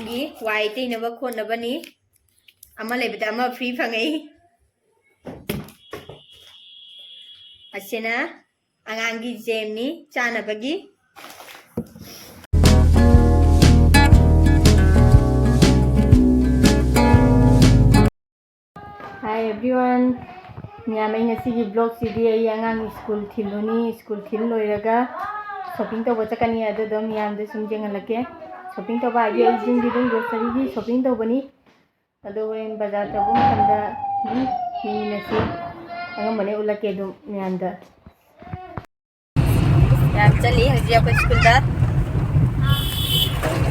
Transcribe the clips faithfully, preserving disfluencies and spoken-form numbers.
ꯒꯤ ꯋꯥꯏ ꯇꯩꯅꯕ ꯈꯣꯠꯅꯕꯅꯤ꯫ ꯑꯃ ꯂꯩꯕꯗ ꯑꯃ ꯐ꯭ꯔꯤ ꯐꯪꯉꯛꯏ꯫ ꯑꯁꯤꯅ ꯑꯉꯥꯡꯒꯤ ꯖꯦꯝꯅꯤ ꯆꯥꯅꯕꯒꯤ꯫ Hi everyone, ꯃꯌꯥꯝ, ꯑꯩ ꯉꯁꯤꯒꯤ vlogꯁꯤꯗꯤ ꯑꯩ ꯑꯉꯥꯡ ꯁ꯭ꯀꯨꯜ ꯊꯤꯜꯂꯨꯅꯤ꯫ ꯁ꯭ꯀꯨꯜ ꯊꯤꯜ ꯂꯣꯏꯔꯒ shopping ꯇꯧꯕ ꯆꯠꯀꯅꯤ꯫ ꯑꯗꯨꯗꯣ ꯃꯌꯥꯝꯗ ꯁꯨꯝ ꯌꯦꯡꯍꯜꯂꯛꯀꯦ꯫ Shopping ꯇꯧꯕ ꯍꯥꯏꯗꯤ ꯑꯩ ꯌꯨꯝꯒꯤ ꯑꯗꯨꯝ groceryꯒꯤ shopping ꯇꯧꯕꯅꯤ꯫ ꯑꯗꯣ ꯍꯣꯔꯦꯟ ꯕꯖꯥꯔ ꯇꯧꯕ ꯃꯇꯝꯗ ꯑꯗꯨꯝ ꯌꯦꯡꯃꯤꯟꯅꯁꯤ꯫ ꯑꯉꯝꯕꯅꯦ ꯎꯠꯂꯛꯀꯦ ꯑꯗꯨꯝ ꯃꯌꯥꯝꯗ꯫ ꯌꯥꯝ ꯆꯠꯂꯤ ꯍꯧꯖꯤꯛ ꯑꯩꯈꯣꯏ ꯁ꯭ꯀꯨꯜꯗ꯫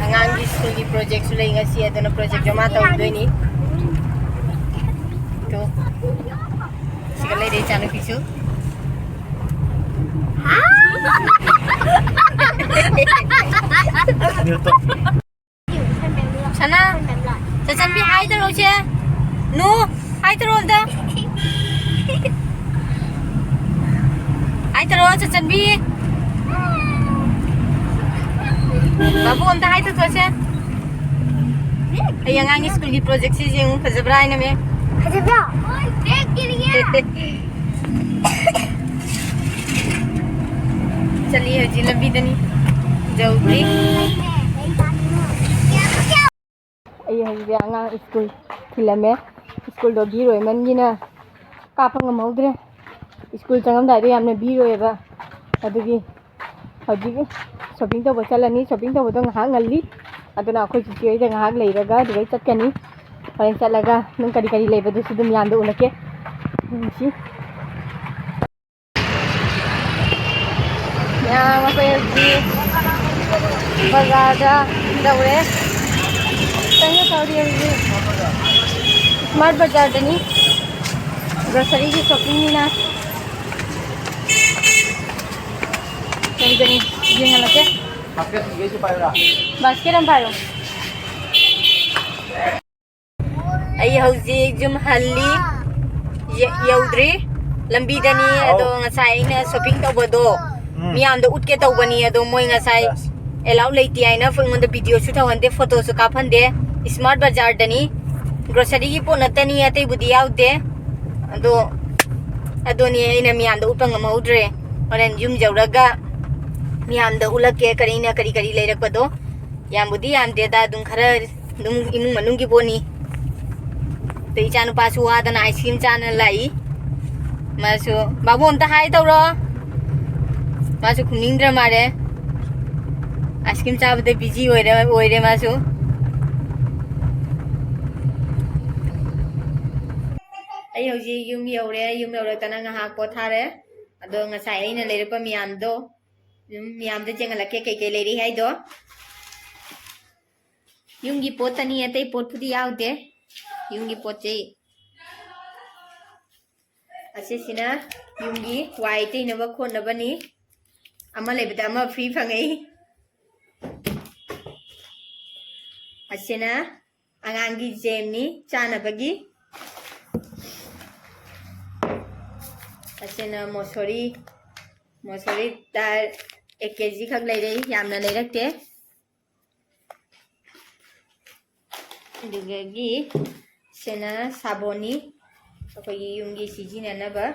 ꯑꯉꯥꯡꯒꯤ ꯁ꯭ꯀꯨꯜꯒꯤ projectꯁꯨ ꯂꯩ ꯉꯁꯤ, ꯑꯗꯨꯅ project ꯖꯃꯥ ꯇꯧꯗꯣꯏꯅꯤ꯫ ꯇꯨ, ꯁꯤꯒ ꯂꯩꯔꯦ ꯏꯆꯥꯅꯨꯄꯤꯁꯨ꯫ ꯁꯅꯥ, ꯆꯆꯟꯕꯤ ꯍꯥꯏ ꯇꯧꯔꯛꯎꯁꯦ꯫ ꯅꯨ, ꯍꯥꯏ ꯇꯧꯔꯛꯑꯣ ꯑꯝꯇ꯫ ꯍꯥꯏ ꯇꯧꯔꯛꯑꯣ ꯆꯆꯟꯕꯤ꯫ ꯕꯥꯕꯨ ꯑꯝꯇ ꯍꯥꯏ ꯇꯧꯊꯣꯛꯁꯦ꯫ ꯑꯩ ꯑꯉꯥꯡꯒꯤ ꯁ꯭ꯀꯨꯜꯒꯤ projectꯁꯤ ꯌꯦꯡꯉꯨ, ꯐꯖꯕ꯭ꯔꯥ ꯍꯥꯏꯅ ꯃꯦ꯫ ꯐꯖꯕ꯭ꯔꯣ? ꯆꯠꯂꯤ ꯍꯧꯖꯤꯛ ꯂꯝꯕꯤꯗꯅꯤ꯫ ꯌꯧꯗ꯭ꯔꯤ꯫ ꯑꯩ ꯍꯧꯖꯤꯛ ꯑꯉꯥꯡ ꯁ꯭ꯀꯨꯜ ꯊꯤꯜꯂꯝꯃꯦ꯫ ꯁ꯭ꯀꯨꯜꯗꯣ ꯚꯤꯔ ꯑꯣꯏꯃꯟꯒꯤꯅ ꯀꯥꯞꯄ ꯉꯝꯍꯧꯗ꯭ꯔꯦ꯫ ꯁ꯭ꯀꯨꯜ ꯆꯪꯉꯝꯗꯥꯏꯗ ꯌꯥꯝꯅ ꯚꯤꯔ ꯑꯣꯏꯌꯦꯕ꯫ ꯑꯗꯨꯒꯤ ꯍꯧꯖꯤꯛ shopping ꯇꯧꯕ ꯆꯠꯂꯅꯤ꯫ Shopping ꯇꯧꯕꯗꯣ ꯉꯥꯏꯍꯥꯛ ꯉꯜꯂꯤ꯫ ꯑꯗꯨꯅ ꯑꯩꯈꯣꯏ ꯆꯤꯆꯦ ꯍꯣꯏꯗ ꯉꯥꯏꯍꯥꯛ ꯂꯩꯔꯒ ꯑꯗꯨꯗꯩ ꯆꯠꯀꯅꯤ꯫ ꯍꯣꯔꯦꯟ ꯆꯠꯂꯒ ꯑꯗꯨꯝ ꯀꯔꯤ ꯀꯔꯤ ꯂꯩꯕꯗꯨꯁꯨ ꯑꯗꯨꯝ ꯃꯌꯥꯝꯗ ꯎꯠꯂꯛꯀꯦ꯫ ꯌꯦꯡꯁꯤ꯫ ꯃꯌꯥꯝ ꯑꯩꯈꯣꯏ ꯍꯧꯖꯤꯛ ꯕꯖꯥꯔꯗ ꯌꯧꯔꯦ꯫ ꯈꯤꯇꯪ ꯇꯧꯔꯤ ꯍꯧꯖꯤꯛ꯫ Smart ꯕꯖꯥꯔꯗꯅꯤ꯫ Groceryꯒꯤ shoppingꯅꯤꯅ꯫ ꯀꯔꯤ ꯀꯔꯤ ꯌꯦꯡꯍꯜꯂꯛꯀꯦ꯫ Basket ꯑꯃ ꯄꯥꯏꯔꯣ꯫ ꯑꯩ ꯍꯧꯖꯤꯛ ꯌꯨꯝ ꯍꯜꯂꯤ꯫ ꯌ-, ꯌꯧꯗ꯭ꯔꯤ꯫ ꯂꯝꯕꯤꯗꯅꯤ꯫ ꯑꯗꯣ ꯉꯁꯥꯏ ꯑꯩꯅ shopping ꯇꯧꯕꯗꯣ ꯎꯝ꯫ ꯃꯤꯌꯥꯝꯗ ꯎꯠꯀꯦ ꯇꯧꯕꯅꯤ꯫ ꯑꯗꯣ ꯃꯣꯏ ꯉꯁꯥꯏ ꯑꯁ꯫ ꯑꯦꯂꯥꯎ ꯂꯩꯇꯦ ꯍꯥꯏꯅ ꯑꯩꯉꯣꯟꯗ ꯚꯤꯗꯤꯑꯣꯁꯨ ꯇꯧꯍꯟꯗꯦ, ꯐꯣꯇꯣꯁꯨ ꯀꯥꯞꯍꯟꯗꯦ꯫ ꯏꯁꯃꯥꯔꯠ ꯕꯖꯥꯔꯗꯅꯤ, ꯒ꯭ꯔꯣꯁꯔꯤꯒꯤ ꯄꯣꯠ ꯅꯠꯇꯅꯤ, ꯑꯇꯩꯕꯨꯗꯤ ꯌꯥꯎꯗꯦ꯫ ꯑꯗꯣ ꯑꯗꯨꯅꯤ ꯑꯩꯅ ꯃꯤꯌꯥꯝꯗ ꯎꯠꯄ ꯉꯝꯍꯧꯗ꯭ꯔꯦ꯫ ꯍꯣꯔꯦꯟ ꯌꯨꯝ ꯌꯧꯔꯒ ꯃꯤꯌꯥꯝꯗ ꯎꯠꯂꯛꯀꯦ ꯀꯔꯤꯅ ꯀꯔꯤ ꯀꯔꯤ ꯂꯩꯔꯛꯄꯗꯣ꯫ ꯌꯥꯝꯕꯨꯗꯤ ꯌꯥꯝꯗꯦꯗ, ꯑꯗꯨꯝ ꯈꯔ ꯑꯗꯨꯝ ꯏꯃꯨꯡ ꯃꯅꯨꯡꯒꯤ ꯄꯣꯠꯅꯤ꯫ ꯑꯗꯩ ꯏꯆꯥꯅꯨꯄꯥꯁꯨ ꯋꯥꯗꯅ ꯑꯥꯏꯁ ꯀ꯭ꯔꯤꯝ ꯆꯥꯅ ꯂꯥꯛꯏ꯫ ꯃꯥꯁꯨ, "ꯕꯥꯕꯨ ꯑꯝꯇ ꯍꯥꯏ ꯇꯧꯔꯣ"꯫ ꯃꯥꯁꯨ ꯈꯨꯝꯅꯤꯡꯗ꯭ꯔ ꯃꯥꯜꯂꯦ꯫ ꯑꯥꯏꯁ ꯀ꯭ꯔꯤꯝ ꯆꯥꯕꯗ ꯕꯤꯖꯤ ꯑꯣꯏꯔꯦ, ꯑꯣꯏꯔꯦ ꯃꯥꯁꯨ꯫ ꯑꯩ ꯍꯧꯖꯤꯛ ꯌꯨꯝ ꯌꯧꯔꯦ꯫ ꯌꯨꯝ ꯌꯧꯔꯛꯇꯅ ꯉꯥꯏꯍꯥꯛ ꯄꯣꯊꯥꯔꯦ꯫ ꯑꯗꯣ ꯉꯁꯥꯏ ꯑꯩꯅ ꯂꯩꯔꯛꯄ ꯃꯌꯥꯝꯗꯣ ꯑꯗꯨꯝ ꯃꯌꯥꯝꯗ ꯌꯦꯡꯍꯜꯂꯛꯀꯦ ꯀꯩꯀꯩ ꯂꯩꯔꯤ ꯍꯥꯏꯗꯣ꯫ ꯌꯨꯝꯒꯤ ꯄꯣꯠꯇꯅꯤ, ꯑꯇꯩ ꯄꯣꯠꯄꯨꯗꯤ ꯌꯥꯎꯗꯦ꯫ ꯌꯨꯝꯒꯤ ꯄꯣꯠ ꯆꯩ꯫ ꯑꯁꯤꯁꯤꯅ ꯌꯨꯝꯒꯤ ꯋꯥꯏ ꯇꯩꯅꯕ ꯈꯣꯠꯅꯕꯅꯤ꯫ ꯑꯃ ꯂꯩꯕꯗ ꯑꯃ ꯐ꯭ꯔꯤ ꯐꯪꯉꯛꯏ꯫ ꯑꯁꯤꯅ ꯑꯉꯥꯡꯒꯤ ꯖꯦꯝꯅꯤ ꯆꯥꯅꯕꯒꯤ꯫ ꯑꯁꯤꯅ ꯃꯣꯁꯣꯔꯤ, ꯃꯣꯁꯣꯔꯤ ꯗꯥꯜ ꯑꯦꯛ ꯀꯦ ꯖꯤ ꯈꯛ ꯂꯩꯔꯛꯏ, ꯌꯥꯝꯅ ꯂꯩꯔꯛꯇꯦ꯫ ꯑꯗꯨꯗꯒꯤ ꯁꯤꯅ ꯁꯥꯕꯣꯟꯅꯤ, ꯑꯩꯈꯣꯏꯒꯤ ꯌꯨꯝꯒꯤ ꯁꯤꯖꯤꯟꯅꯅꯕ꯫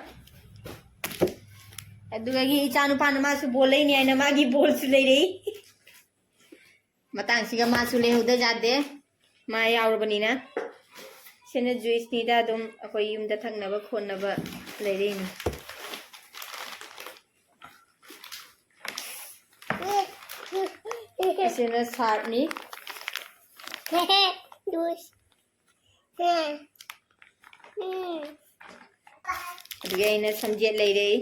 ꯑꯗꯨꯗꯒꯤ ꯏꯆꯥ ꯅꯨꯄꯥꯅ ꯃꯥꯁꯨ ꯕꯣꯜ ꯂꯩꯅꯤ ꯍꯥꯏꯅ ꯃꯥꯒꯤ ꯕꯣꯜꯁꯨ ꯂꯩꯔꯛꯏ꯫ ꯃꯇꯥꯡꯁꯤꯒ ꯃꯥꯁꯨ ꯂꯩꯍꯧꯗ ꯌꯥꯗꯦ, ꯃꯥ ꯌꯥꯎꯔꯕꯅꯤꯅ꯫ ꯁꯤꯅ ꯖꯨꯏꯁꯅꯤꯗ, ꯑꯗꯨꯝ ꯑꯩꯈꯣꯏ ꯌꯨꯝꯗ ꯊꯛꯅꯕ ꯈꯣꯠꯅꯕ ꯂꯩꯔꯛꯏꯅꯤ꯫ ꯑꯁꯤꯅ ꯁꯥꯔꯞꯅꯤ꯫ ꯖꯨꯏꯁ꯫ ꯑꯗꯨꯒꯤ ꯑꯩꯅ ꯁꯝꯖꯦꯠ ꯂꯩꯔꯛꯏ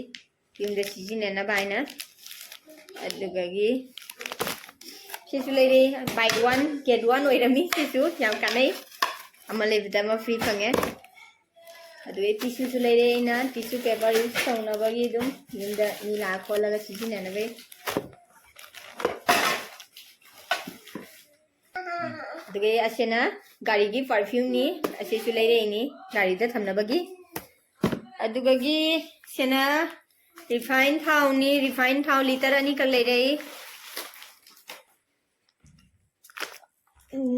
ꯌꯨꯝꯗ ꯁꯤꯖꯤꯟꯅꯅꯕ ꯍꯥꯏꯅ꯫ ꯑꯗꯨꯗꯒꯤ ꯁꯤꯁꯨ ꯂꯩꯔꯛꯏ, buy one get one ꯑꯣꯏꯔꯝꯃꯤ꯫ ꯁꯤꯁꯨ ꯌꯥꯝ ꯀꯥꯟꯅꯩ, ꯑꯃ ꯂꯩꯕꯗ ꯑꯃ ꯐ꯭ꯔꯤ ꯐꯪꯉꯦ꯫ ꯑꯗꯨꯒꯤ ꯇꯤꯁꯨꯁꯨ ꯂꯩꯔꯛꯑꯦ ꯑꯩꯅ, ꯇꯤꯁꯨ ꯄꯦꯄꯔ ꯌꯨꯁ ꯇꯧꯅꯕꯒꯤ ꯑꯗꯨꯝ ꯌꯨꯝꯗ ꯃꯤ ꯂꯥꯛꯑ ꯈꯣꯠꯂꯒ ꯁꯤꯖꯤꯟꯅꯅꯕꯒꯤ꯫ ꯑꯗꯨꯒ ꯑꯁꯤꯅ ꯒꯥꯔꯤꯒꯤ ꯄꯔꯐ꯭ꯌꯨꯝꯅꯤ, ꯑꯁꯤꯁꯨ ꯂꯩꯔꯛꯏꯅꯤ ꯒꯥꯔꯤꯗ ꯊꯝꯅꯕꯒꯤ꯫ ꯑꯗꯨꯒꯒꯤ ꯁꯤꯅ ꯔꯤꯐꯥꯏꯟ ꯊꯥꯎꯅꯤ, ꯔꯤꯐꯥꯏꯟ ꯊꯥꯎ ꯂꯤꯇꯔ ꯑꯅꯤꯈꯛ ꯂꯩꯔꯛꯏ꯫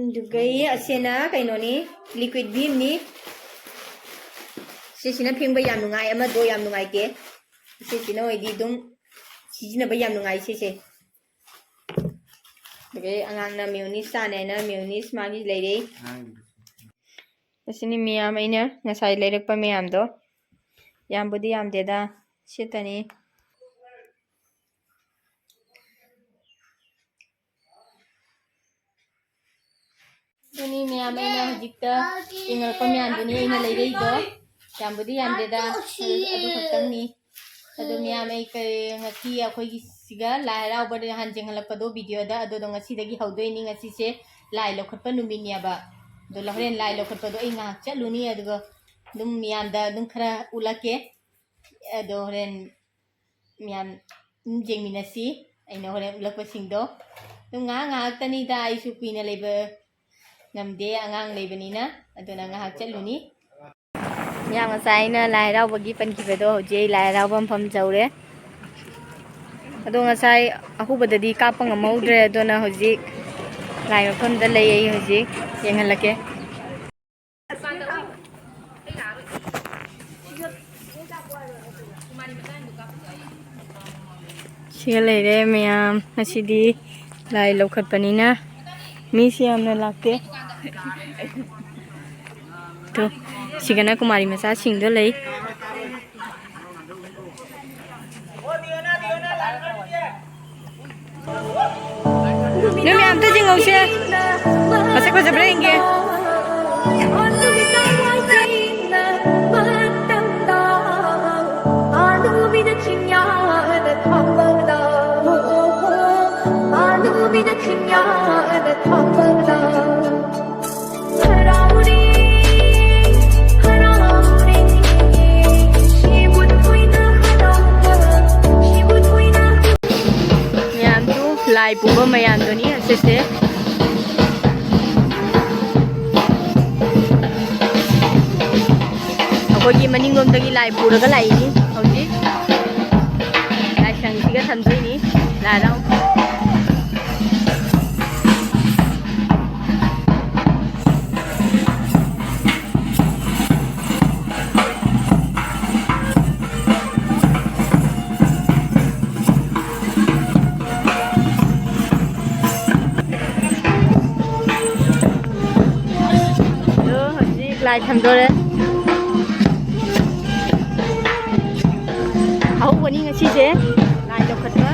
ꯑꯗꯨꯒ ꯑꯁꯤꯅ ꯀꯩꯅꯣꯅꯤ, liquid vim ꯅꯤ꯫ ꯁꯤꯁꯤꯅ ꯐꯦꯡꯕ ꯌꯥꯝ ꯅꯨꯡꯉꯥꯏ, ꯑꯃꯗꯣ ꯌꯥꯝ ꯅꯨꯡꯉꯥꯏꯇꯦ꯫ ꯁꯤꯁꯤꯅ ꯑꯣꯏꯗꯤ ꯑꯗꯨꯝ ꯁꯤꯖꯤꯟꯅꯕ ꯌꯥꯝ ꯅꯨꯡꯉꯥꯏ ꯁꯤꯁꯦ꯫ ꯑꯗꯨꯗꯩ ꯑꯉꯥꯡꯅ mayonnaise ꯆꯥꯅꯤ ꯍꯥꯏꯅ mayonnaise ꯃꯥꯒꯤ ꯂꯩꯔꯦ꯫ ꯑꯁꯤꯅꯤ ꯃꯌꯥꯝ ꯑꯩꯅ ꯉꯁꯥꯏ ꯂꯩꯔꯛꯄ ꯃꯌꯥꯝꯗꯣ꯫ ꯌꯥꯝꯕꯨꯗꯤ ꯌꯥꯝꯗꯦꯗ, ꯁꯤꯠꯇꯅꯤ꯫ ꯑꯗꯨꯅꯤ ꯃꯌꯥꯝ ꯑꯩꯅ ꯍꯧꯖꯤꯛꯇ ꯌꯦꯡꯉꯛꯄ ꯃꯌꯥꯝꯗꯨꯅꯤ ꯑꯩꯅ ꯂꯩꯔꯛꯏꯗꯣ꯫ ꯌꯥꯝꯕꯨꯗꯤ ꯌꯥꯝꯗꯦꯗ, ꯑꯗꯨ ꯈꯛꯇꯪꯅꯤ꯫ ꯑꯗꯣ ꯃꯌꯥꯝ ꯑꯩ ꯀꯩ ꯉꯁꯤ ꯑꯩꯈꯣꯏꯒꯤ ꯁꯤꯒ ꯂꯥꯏ ꯍꯔꯥꯎꯕ ꯅꯍꯥꯟ ꯌꯦꯡꯍꯜꯂꯛꯄꯗꯣ videoꯗ, ꯑꯗꯨꯗꯣ ꯉꯁꯤꯗꯒꯤ ꯍꯧꯗꯣꯏꯅꯤ꯫ ꯉꯁꯤꯁꯦ ꯂꯥꯏ ꯂꯧꯈꯠꯄ ꯅꯨꯃꯤꯠꯅꯦꯕ꯫ ꯑꯗꯣ ꯍꯣꯔꯦꯟ ꯂꯥꯏ ꯂꯧꯈꯠꯄꯗꯣ ꯑꯩ ꯉꯥꯏꯍꯥꯛ ꯆꯠꯂꯨꯅꯤ, ꯑꯗꯨꯒ ꯑꯗꯨꯝ ꯃꯌꯥꯝꯗ ꯑꯗꯨꯝ ꯈꯔ ꯎꯠꯂꯛꯀꯦ꯫ ꯑꯗꯣ ꯍꯣꯔꯦꯟ ꯃꯌꯥꯝ ꯑꯗꯨꯝ ꯌꯦꯡꯃꯤꯟꯅꯁꯤ꯫ ꯑꯩꯅ ꯍꯣꯔꯦꯟ ꯎꯠꯂꯛꯄꯁꯤꯡꯗꯣ ꯑꯗꯨꯝ ꯉꯥꯏꯍꯥꯛ ꯉꯥꯏꯍꯥꯛꯇꯅꯤꯗ, ꯑꯩꯁꯨ ꯀꯨꯏꯅ ꯂꯩꯕ ꯉꯝꯗꯦ, ꯑꯉꯥꯡ ꯂꯩꯕꯅꯤꯅ꯫ ꯑꯗꯨꯅ ꯉꯥꯏꯍꯥꯛ ꯆꯠꯂꯨꯅꯤ꯫ ꯃꯌꯥꯝ ꯉꯁꯥꯏ ꯑꯩꯅ ꯂꯥꯏ ꯍꯔꯥꯎꯕꯒꯤ ꯄꯟꯈꯤꯕꯗꯣ, ꯍꯧꯖꯤꯛ ꯑꯩ ꯂꯥꯏ ꯍꯔꯥꯎꯕ ꯃꯐꯝ ꯌꯧꯔꯦ꯫ ꯑꯗꯣ ꯉꯁꯥꯏ ꯑꯍꯧꯕꯗꯗꯤ ꯀꯥꯞꯄ ꯉꯝꯍꯧꯗ꯭ꯔꯦ, ꯑꯗꯨꯅ ꯍꯧꯖꯤꯛ ꯂꯥꯏ ꯃꯐꯝꯗ ꯂꯩ꯫ ꯑꯩ ꯍꯧꯖꯤꯛ ꯌꯦꯡꯍꯜꯂꯛꯀꯦ꯫ ꯁꯤꯒ ꯂꯩꯔꯦ ꯃꯌꯥꯝ꯫ ꯉꯁꯤꯗꯤ ꯂꯥꯏ ꯂꯧꯈꯠꯄꯅꯤꯅ ꯃꯤꯁꯤ ꯌꯥꯝꯅ ꯂꯥꯛꯇꯦ꯫ ꯇꯨ, ꯁꯤꯒꯅ ꯀꯨꯃꯥꯔꯤ ꯃꯆꯥꯁꯤꯡꯗꯣ ꯂꯩ꯫ ꯅꯣꯏ ꯃꯌꯥꯝ ꯑꯝꯇ ꯌꯦꯡꯍꯧꯁꯦ꯫ ꯃꯁꯛ ꯐꯖꯕ꯭ꯔꯥ ꯌꯦꯡꯒꯦ꯫ ꯃꯌꯥꯝꯗꯨ ꯂꯥꯏ ꯄꯨꯕ ꯃꯌꯥꯝꯗꯨꯅꯤ ꯑꯁꯤꯁꯦ꯫ ꯑꯩꯈꯣꯏꯒꯤ ꯃꯅꯤꯡꯂꯣꯝꯗꯒꯤ ꯂꯥꯏ ꯄꯨꯔꯒ ꯂꯥꯛꯏꯅꯤ ꯍꯧꯖꯤꯛ꯫ ꯂꯥꯏꯁꯪꯁꯤꯒ ꯊꯝꯗꯣꯏꯅꯤ꯫ ꯂꯥꯏ ꯍꯔꯥꯎ꯫ ꯂꯥꯏ ꯊꯝꯗꯣꯔꯦ꯫ ꯑꯍꯧꯕꯅꯤ ꯉꯁꯤꯁꯦ ꯂꯥꯏ ꯂꯧꯈꯠꯄ꯫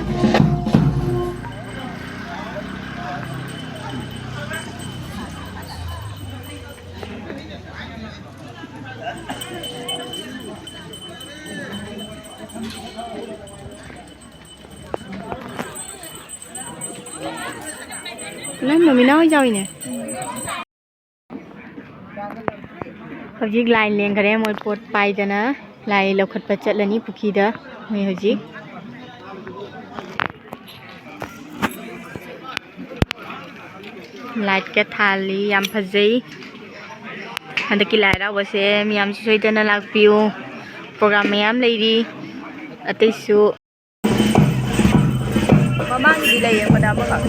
ꯅꯪ ꯃꯃꯤꯅꯥ ꯍꯣꯏ ꯌꯥꯎꯏꯅꯦ꯫ ꯍꯧꯖꯤꯛ ꯂꯥꯏ ꯂꯦꯡꯈꯔꯦ꯫ ꯃꯣꯏ ꯄꯣꯠ ꯄꯥꯏꯗꯅ ꯂꯥꯏ ꯂꯧꯈꯠꯄ ꯆꯠꯂꯅꯤ ꯄꯨꯈ꯭ꯔꯤꯗ꯫ ꯃꯣꯏ ꯍꯧꯖꯤꯛ ꯂꯥꯏꯠꯀ ꯊꯥꯜꯂꯤ꯫ ꯌꯥꯝ ꯐꯖꯩ꯫ ꯍꯟꯗꯛꯀꯤ ꯂꯥꯏ ꯍꯔꯥꯎꯕꯁꯦ ꯃꯌꯥꯝꯁꯨ ꯁꯣꯏꯗꯅ ꯂꯥꯛꯄꯤꯌꯨ꯫ ꯄ꯭ꯔꯣꯒ꯭ꯔꯥꯝ ꯃꯌꯥꯝ ꯂꯩꯔꯤ꯫ ꯑꯇꯩꯁꯨ ꯃꯃꯥꯡꯒꯤꯗꯤ ꯂꯩꯌꯦ, ꯃꯅꯥ ꯑꯃꯈꯛ꯫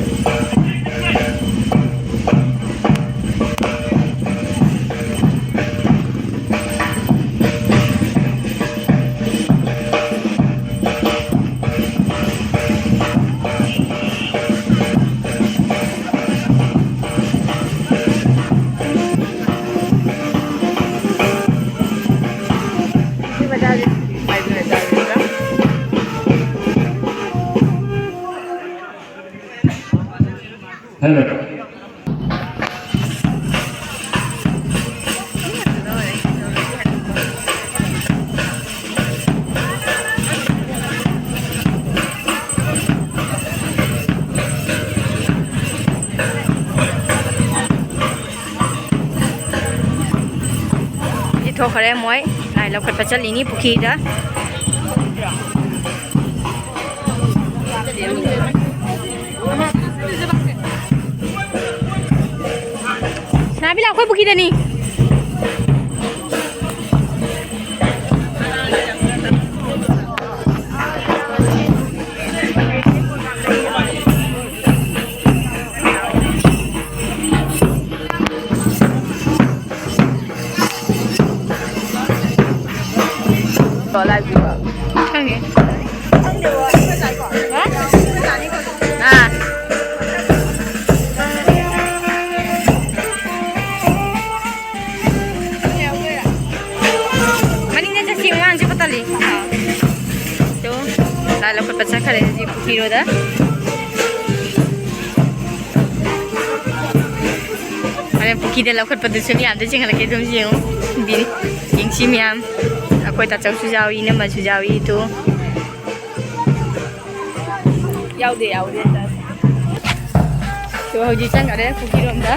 Hello. ꯏꯊꯣꯛꯈ꯭ꯔꯦ ꯃꯣꯏ꯫ ꯂꯥꯏ ꯂꯧꯈꯠꯄ ꯆꯠꯂꯤꯅꯤ ꯄꯨꯈ꯭ꯔꯤꯗ꯫ ꯁꯅꯥꯕꯤ, ꯂꯥꯛꯈꯣꯏ ꯄꯨꯈ꯭ꯔꯤꯗꯅꯤ꯫ ꯈꯪꯗꯦ꯫ ꯑꯥ꯫ ꯏꯔꯣꯗ꯫ ꯍꯣꯔꯦꯟ ꯄꯨꯈ꯭ꯔꯤꯗ ꯂꯧꯈꯠꯄꯗꯨꯁꯨ ꯃꯌꯥꯝꯗ ꯆꯦꯟꯈꯠꯂꯛꯀꯦ, ꯑꯗꯨꯝ ꯌꯦꯡꯉꯨ꯫ ꯕꯤꯅꯤ, ꯌꯦꯡꯁꯤ ꯃꯌꯥꯝ꯫ ꯑꯩꯈꯣꯏ ꯇꯥꯆꯧꯁꯨ ꯌꯥꯎꯏ, ꯏꯅꯝꯃꯁꯨ ꯌꯥꯎꯏ꯫ ꯇꯨ꯫ ꯌꯥꯎꯗꯦ, ꯌꯥꯎꯗꯦ꯫ ꯇꯨ, ꯍꯧꯖꯤꯛ ꯆꯪꯈꯔꯦ ꯄꯨꯈ꯭ꯔꯤꯔꯣꯝꯗ꯫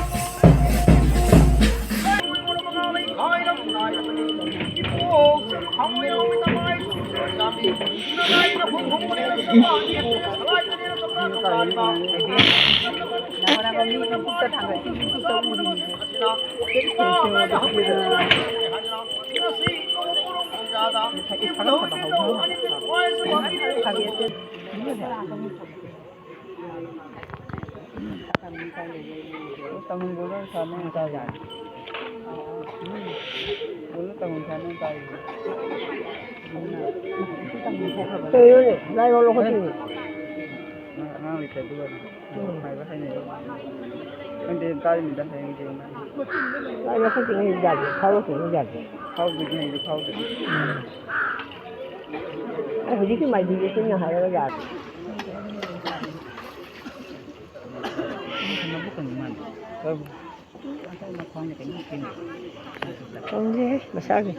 ꯀꯩꯅꯣꯅꯦ, ꯂꯥꯏꯔꯣ ꯂꯧꯈꯠꯇꯣꯏꯅꯦ꯫ ꯑꯉꯥꯡ ꯂꯩꯇ꯭ꯔꯗꯤ ꯂꯣꯏꯔꯦ꯫ ꯎꯝ꯫ ꯍꯥꯏꯕ ꯍꯥꯏꯅꯩ꯫ ꯈꯪꯗꯦ, ꯇꯥꯔꯤꯃꯤꯗ ꯍꯌꯦꯡ ꯌꯦꯡꯉꯅꯤ꯫ ꯂꯥꯏ ꯂꯧꯈꯠꯇ꯭ꯔꯤꯉꯩ ꯌꯥꯗꯦ, ꯐꯥꯎꯔꯛꯇ꯭ꯔꯤꯉꯩ ꯌꯥꯗꯦ꯫ ꯐꯥꯎꯗ꯭ꯔꯤꯉꯩꯗꯤ ꯐꯥꯎꯗ꯭ꯔꯤ꯫ ꯎꯝ꯫ ꯑꯩ ꯍꯧꯖꯤꯛꯀꯤ ꯃꯥꯏꯕꯤꯁꯦ ꯆꯤꯟꯅ ꯍꯥꯏꯔꯒ ꯌꯥꯗꯦ꯫ ꯈꯪꯗꯦꯍꯦ, ꯃꯁꯥꯒꯤ꯫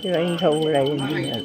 ꯁꯤꯗ ꯑꯩꯅ ꯊꯧꯕ ꯂꯥꯛꯏꯅꯤ꯫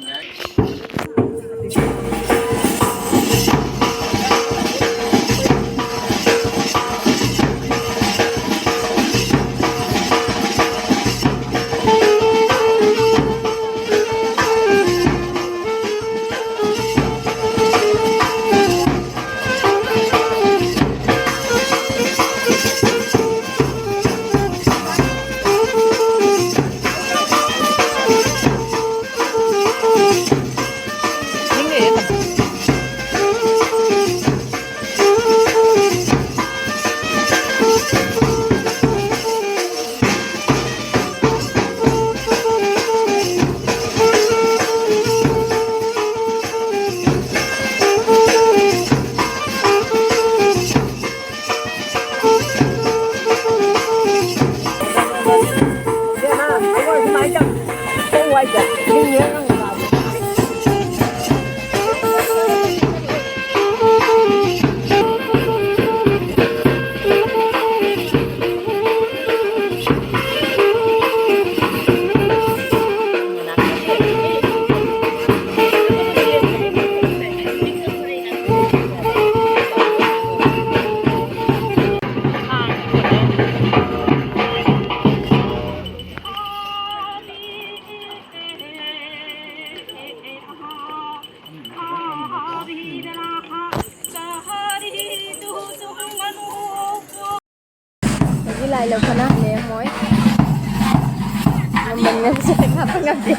ꯍꯥꯞꯄ ꯉꯝꯗꯦ꯫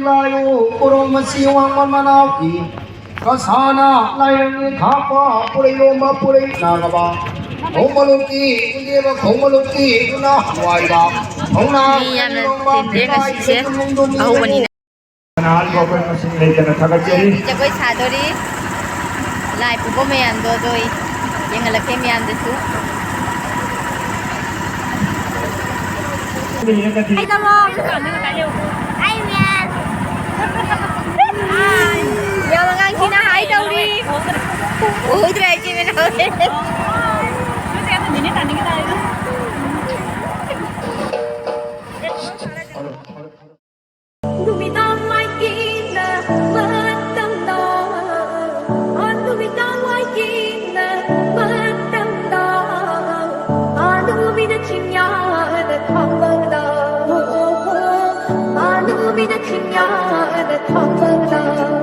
ꯂꯥꯏꯌꯨ ꯄꯨꯔꯣ ꯃꯁꯤ ꯋꯥꯡꯃ ꯃꯅꯥꯎꯒꯤ ꯀꯁꯥꯅ ꯂꯥꯏꯔꯦꯝꯕꯤ ꯈꯥꯛꯄ ꯄꯨꯔꯩ ꯂꯣꯝꯕ ꯄꯨꯔꯩ ꯅꯥꯒꯕ ꯈꯣꯡꯃꯂꯨꯞꯀꯤ ꯏꯟꯗꯦꯕ ꯈꯣꯡꯃꯂꯨꯞꯀꯤ ꯏꯕꯨꯅ ꯋꯥꯏꯕ ꯈꯣꯡꯅꯥ ꯃꯤ ꯌꯥꯝꯅ ꯇꯤꯟꯗꯦ ꯉꯁꯤꯁꯦ ꯑꯍꯧꯕꯅꯤꯅ꯫ ꯀꯅꯥ ꯍꯥꯏꯕ ꯑꯩꯈꯣꯏ ꯃꯁꯤꯡ ꯂꯩꯇꯅ ꯊꯥꯒꯠꯆꯔꯤ꯫ ꯖꯒꯣꯏ ꯁꯥꯗꯣꯔꯤ꯫ ꯂꯥꯏ ꯄꯨꯕ ꯃꯌꯥꯝꯗꯣ ꯑꯗꯣ ꯑꯩ ꯌꯦꯡꯍꯜꯂꯛꯀꯦ ꯃꯌꯥꯝꯗꯁꯨ꯫ ꯀꯩꯗꯧꯔꯣ? ꯑꯩ ꯃꯌꯥꯝ꯫ ꯌꯥꯝ ꯑꯉꯥꯡꯁꯤꯅ ꯍꯥꯏ ꯇꯧꯔꯤ꯫ ꯎꯍꯧꯗ꯭ꯔꯦ ꯏꯆꯦ ꯃꯅꯥꯎ꯫ ꯅꯨꯃꯤꯗꯥꯡ ꯋꯥꯏꯒꯤꯅ ꯃꯇꯝꯗ, ꯅꯨꯃꯤꯗꯥꯡ ꯋꯥꯏꯒꯤꯅ ꯃꯇꯝꯗ, ꯑꯥ, ꯅꯨꯃꯤꯅ ꯆꯤꯡꯌꯥꯗ ꯊꯥꯡꯕꯗ, ꯑꯥ, ꯅꯨꯃꯤꯅ ꯆꯤꯡꯌꯥꯗ ꯊꯥꯡꯕꯗ꯫